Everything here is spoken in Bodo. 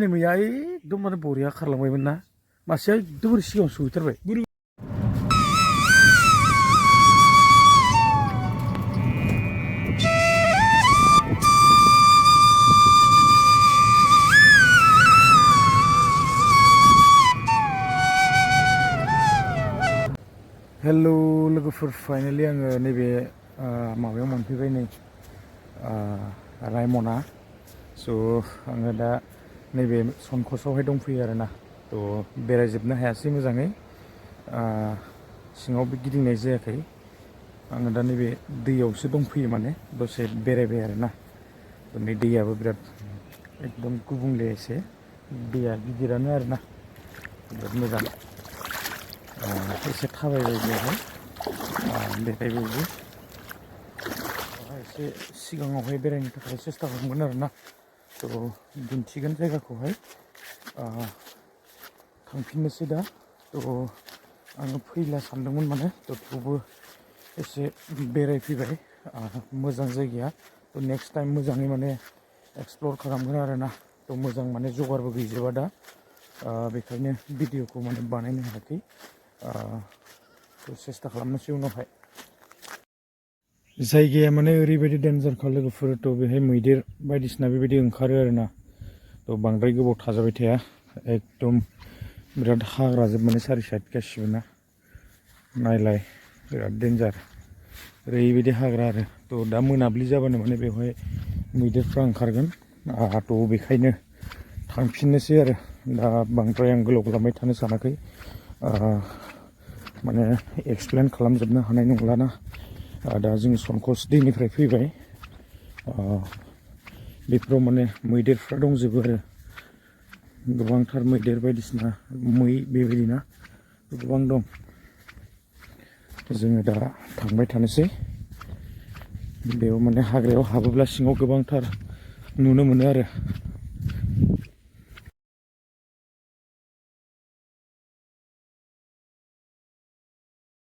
दिनै मैया एकदम माने बरिया खारलांबायमोन ना मासेया एकदम ओरै सिगाङाव सहैथारबाय हेलौ लोगोफोर फाइनालि आङो नैबे माबायाव मोनफैबाय नै रायमना स' आङो दा नैबे सनकसआवहाय दंफैयो आरोना थ' बेरायजोबनो हायासै मोजाङै सिङावबो गिदिंनाय जायाखै आङो दा नैबे दैयावसो दंफैयो माने दसे बेरायबाय आरोना नै दैयाबो बिराद एकदम गुबुंले एसे दैया गिदिरानो आरोना बिराद मोजां एसे थाबायबाय बेवहाय देखायबायबो एसे सिगाङावहाय बेरायनो थाखाय सेस्था खालामगोन आरोना थ' दिन्थिगोन जायगाखौहाय थांफिननोसै दा थ' आङो फैला सानदोंमोन माने थ' थेवबो एसे बेरायफैबाय मोजां जायगाया थ' नेक्स्ट टाइम मोजाङै माने एक्सप्लर खालामगोन आरोना थ' मोजां माने जगारबो गैजोबा दा बेखायनो भिडिअखौ माने बानायनो हायाखै सेस्था खालामनोसै उनावहाय जायगाया माने ओरैबायदि डेन्जारखा लोगोफोर थ' बेहाय मैदेर बायदिसिना बेबायदि ओंखारो आरोना थ' बांद्राय गोबाव थाजाबाय थाया एकदम बिराद हाग्राजोब माने सारि साइड गासिबो ना नायलाय बिराद डेन्जार ओरैबायदि हाग्रा आरो थ' दा मोनाबिलि जाबानो माने बेवहाय मैदेरफ्रा ओंखारगोन थ' बेखायनो थांफिननोसै आरो दा बांद्राय आं गोलाव खालामबाय थानो सानाखै माने एक्सप्लेन खालामजोबनो हानाय नंलाना दा जों सनकस दैनिफ्राय फैबाय बेफोराव माने मैदेरफ्रा दंजोबो आरो गोबांथार मैदेर बायदिसिना मै बेबायदि ना गोबां दं जोङो दा थांबाय थानोसै बेयाव माने हाग्रायाव हाबोब्ला सिङाव गोबांथार नुनो मोनो आरो